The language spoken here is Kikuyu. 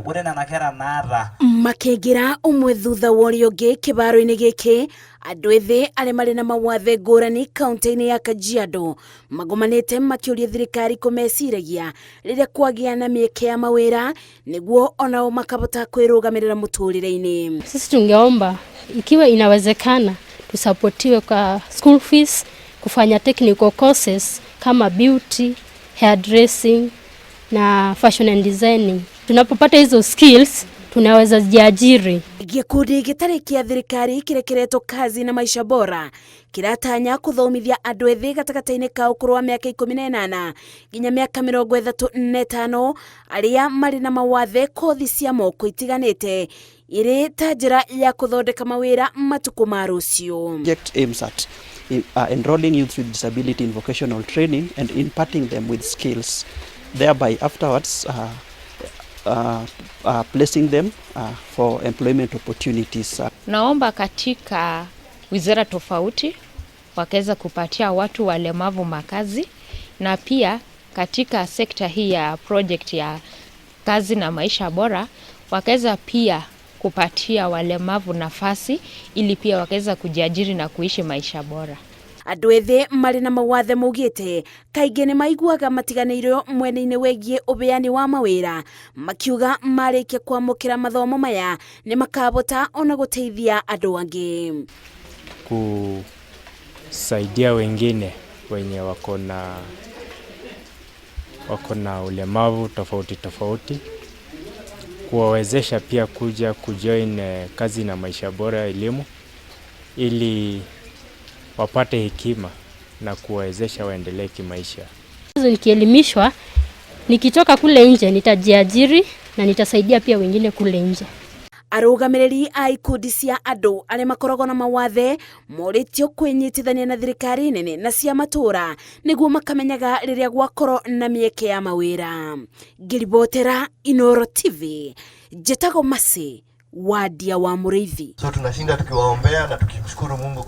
Ore nena kera naata. Makĩingĩra ũmwe thutha wa ũrĩa ũngĩ kĩbaro-inĩ gĩkĩ, andũ ethĩ arĩa marĩ na mawathe ngũrani kaunti-inĩ ya Kajiado magomanĩte makĩũria thirikari kũmeciragia rĩrĩa kwagĩa na mĩeke ya mawĩra nĩguo onao makabota kwĩrũgamĩrĩra mũtũrĩre-inĩ. Sisi tungeomba ikiwa inawezekana tusapotiwe kwa school fees, kufanya technical courses kama beauty, hairdressing na fashion and designing. Tunapopata hizo skills tunaweza jiajiri. Gĩkundi gĩtarĩ kĩa thirikari kĩrĩa kĩretwo Kazi na Maisha Bora kĩratanya kũthomithia andũ ethĩ gatagatĩ-inĩ ka ũkũrũ wa mĩaka 18 nginya mĩaka 35 arĩa marĩ na mawathe kothi cia moko itiganĩte irĩ ta njĩra ya kũthondeka mawĩra matukũ ma rũciũ. Project aims at enrolling youth with disability in vocational training and imparting them with skills, thereby afterwards placing them for employment opportunities. Naomba katika wizara tofauti wakaweza kupatia watu walemavu makazi, na pia katika sekta hii ya project ya kazi na maisha bora wakaweza pia kupatia walemavu nafasi ili pia wakaweza kujiajiri na kuishi maisha bora. Andũ ethĩ marĩ na mawathe maugĩte kaingĩ nĩ maiguaga matiganĩirio mwena-inĩ wĩgiĩ ũbeani wa mawĩra, makiuga marĩkia kwamũkĩra mathomo maya nĩ makabota ona gũteithia andũ angĩ. Kusaidia wengine wenye wako na ulemavu tofauti tofauti, kuwawezesha pia kuja kujoin kazi na maisha bora ya elimu ili wapate hekima na kuwawezesha waendelee kimaisha. Nikielimishwa, nikitoka kule nje nitajiajiri na nitasaidia pia wengine kule nje. Arũgamĩrĩri a ikundi cia andũ arĩa makoragwo na mawathe morĩtio kwĩnyitithania na thirikari nene na cia matũra nĩguo makamenyaga rĩrĩa gwakorwo na mĩeke ya mawĩra. Ngĩribotera Inoro TV, njĩtagwo Mercy Wadia wa Mũrĩithi. So tunashinda tukiwaombea na tukimshukuru Mungu kwa